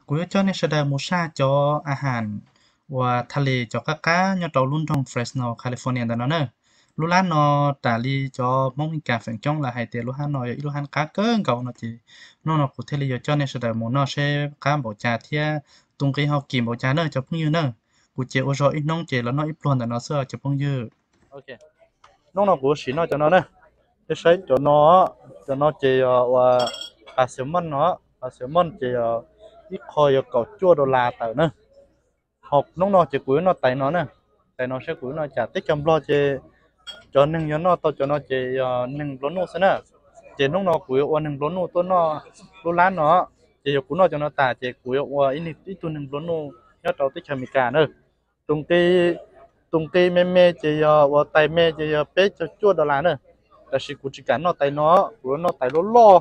Kuv yuav coj nej sawv daws mus saj cov a has uas thaj li cov qab qab nyob rau lub nroog Fresno, California ntawm no na. Lub lab no raws li cov Hmoob Mes Kas feem coob lawv hais tias lub hab no yog ib lub hab qab kawg nkaus no ces hnub no kuv thiaj li yuav coj nej sawv daws mus noj seb qab npaum cas thiab tus nqi ho kim npaum cas na cov phooj ywg na. Kuv ces ua zog ib hnub ces los noj ib pluag ntawm no xwb cov phooj ywg. Hnub no kuv sim noj cov no na. Nej saib cov no, cov no ces yog uas pas xav moj no, pas xav moj ces yog ib qho yog kaum cuaj dollar tawm na. Ho hnub no ces kuv yuav noj tais no na. Tais no saib kuv yuav noj cas. Teb chaws Nplog ces cov neeg yog noj tau cov no ces yog neeg nplua nuj xwb na. Ces hnub no kuv yuav ua neeg nplua nuj tuaj noj lub lab no, ces yog kuv noj cov no tas ces kuv yuav ua ib tug neeg nplua nuj nyob rau teb chaws Amelikas na. Tus nqi, tus nqi me me ces yog uas tais me ces yog peb caug cuaj dollar na. Tab sis kuv tsis kam noj tais no, kuv yuav noj tais loj loj.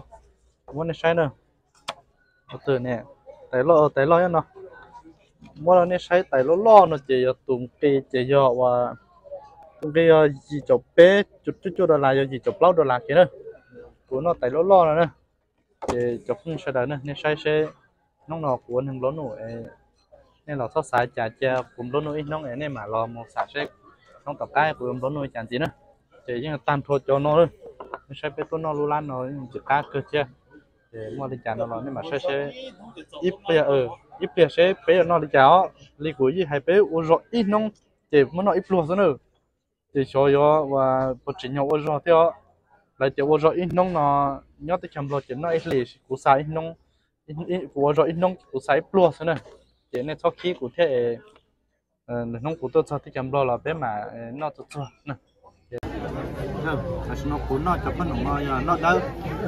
Muab nej saib na, tais loj, tais loj nyob no. Muab rau nej saib tais loj loj no ces yog tus nqi ces yog uas tus nqi yog yim caum peb cuaj dollar, yog yim caum plaub dollar kiag na. Kuv noj tais loj loj no na. Ces cov phooj ywg sawv daws na, nej saib seb hnub no kuv ua neeg nplua nuj, nej los txhob xav cas cia kuv nplua nuj ib hnub es nej mam los mus xav seb hnub tom qab kuv yuav nplua nuj li cas ntxiv na. Ces yeej tag nrho cov no, nej saib peb tuaj noj lub lab no yeej tsis qab kawg thiab. Ces muaj li cas no los nej mam saib seb ib pliag, ib pliag seb peb yuav noj li cas os. Li kuv yeej hais peb ua zog ib hnub ces muab noj ib pluag xwb na. Ces xyov yuav ua puas tsim nyog ua zog thiab os. Lawv ces ua zog ib hnub no nyob teb chaws Nplog ces noj ib hlis, kuv xa ib hnub, kuv ua zog ib hnub kuv xa ib pluag xwb na. Ces nej txhob khib kuv thiab es lwm hnub kuv tuaj txog teb chaws Nplog los peb mam noj txog txog na. Tam sim no kuv noj cov paj noom no yog noj dawb,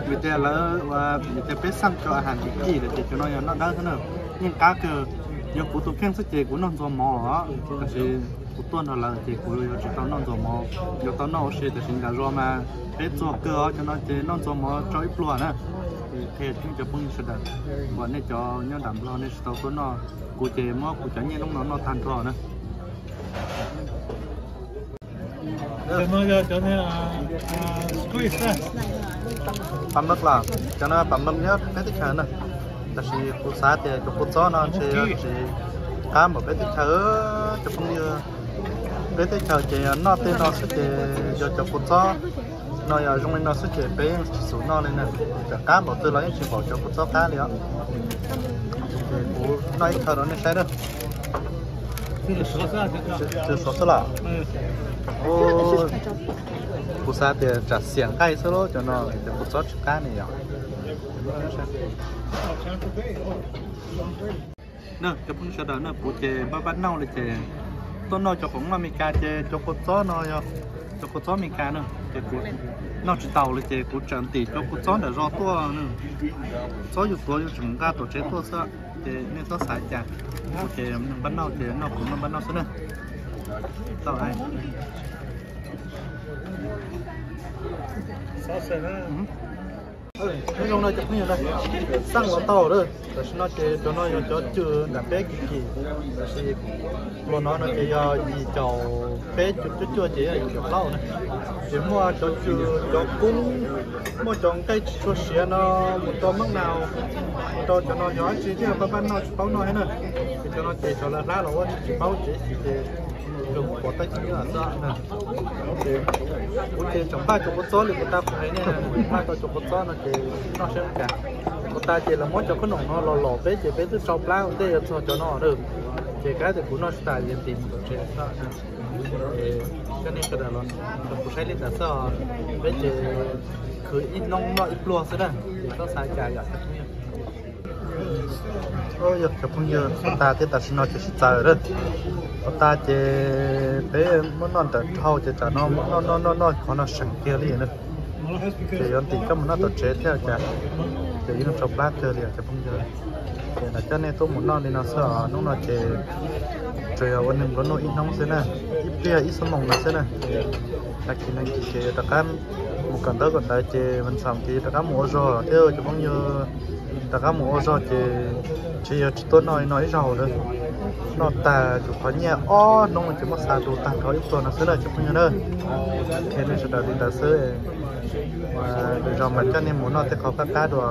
vim tias lawv, vim tias peb xaj cov a has kim kim lawm ces cov no yog noj dawb xwb na. Yeej qab kawg. Yog kuv tus kheej xwb ces kuv noj ntxuag mov os, tab sis kuv tuaj nrog lawv ces kuv yuav tsis tau noj ntxuag mov, yuav tau noj ua si. Tab sis nram zos mas peb txuag kawg os, cov no ces noj ntxuag mov rau ib pluag na. Qhia cov phooj ywg sawv daws, uas nej cov nyob nram Nplog nej tsis tau tuaj noj, kuv ces muab kuv cov nyiaj hnub no noj tag nrho na. Pas maj los, cov no pas maj nyob peb teb chaws na, tab sis kuv xav tias cov kua txob no ntshe yuav tsis qab npaum peb teb chaws, cov phooj ywg. Peb teb chaws ces yog noj tej no xwb ces yog cov kua txob no yog zoo li no xwb ces peb yeej tsis xum noj li na. Txawm qab npaum twg los yeej tsis npaum cov kua txob qab li os. Ces kuv noj ib thawj rau nej saib na. Tw suav xwb los. Kuv xav tias tsam xiam nqaij xwb lub cov no, cov kua txob tsis qab ni yom. Na cov phooj ywg sawv daws na, kuv ces npaj npaj nauj li ces tuaj noj cov khoom noj Amelikas ces cov kua txob no yog cov kua txob Amelikas na ces kuv noj tsis taus li ces kuv tseem ntim cov kua txob nram zos tuaj na. Txob yus tuav yus tseem nqa tom tsev tuaj xwb ces nej txhob xav cas. Kuv ces npaj nauj ces noj kuv noj npaj nauj xwb na. Tau. Nyob zoo no cov phooj ywg na, xaj los tau lawm. Tam sim no ces cov no yog cov cw nram peb kim kim, tab sis pluas no no ces yog yim caum peb cuaj cuaj ces yog yim caum plaub na. Ces muaj cov cw, cov kub, muaj cov nqaij tsis tshua siav no mus rau mab nau, mus rau cov no yog dab tsi thiab pab pab noj tsis paub noj thiab na. Ces cov no ces cov lawv hlab los ua tsis paub tsev xwm ces tsuas muab pov tawb xwb na. Kuv ces tseem npaj cov kua txob li puas tas kuv hais nej, npaj tau cov kua txob no ces noj seb ua cas. Puas tas ces lawv muab cov khaub noom no los lom peb ces peb twb tsau plab ua ntej yuav txog cov no lawm. Ces kab tias kuv noj tsis tas yuav ntim mus tom tsev xwb. Coj nej sawv daws los kuv saib li ntawd xwb. Peb ces khwv ib hnub noj ib pluag xwb na, txhob xav cas yom. Yog cov phooj ywg, puas tas thiab tam sim no ces sib txawv lawm. Puas tas ces peb muab noj ntawm dhau ces tsam no muab noj noj noj noj qhov no seem kiag li na. Ces yuav ntim coj mus noj tom tsev thiab cas, ces yeej tsau plab kawg li cov phooj ywg. Ces lam coj nej tuaj mus noj li no xwb os. Hnub no ces tsuas yog ua neeg nplua nuj ib hnub xwb na, ib pliag ib xuab moos no xwb na. Tag kis no ces yuav rov qab mus kawm ntawv kawm ntawv ces vas ntxham ces rov qab mus ua zog thiab cov phooj ywg. Rov qab mus ua zog ces ntshe yog tsis tuaj noj li no ib zaug lawm. Noj tag tsuas qhov nyiaj ob hnub ces muab xa rau tag nrho ib pluag no xwb na cov phooj ywg na. Qhia nej sawv daws li ntawd xwb. Lwm zaus mam coj nej mus noj tej qhov qab qab dua.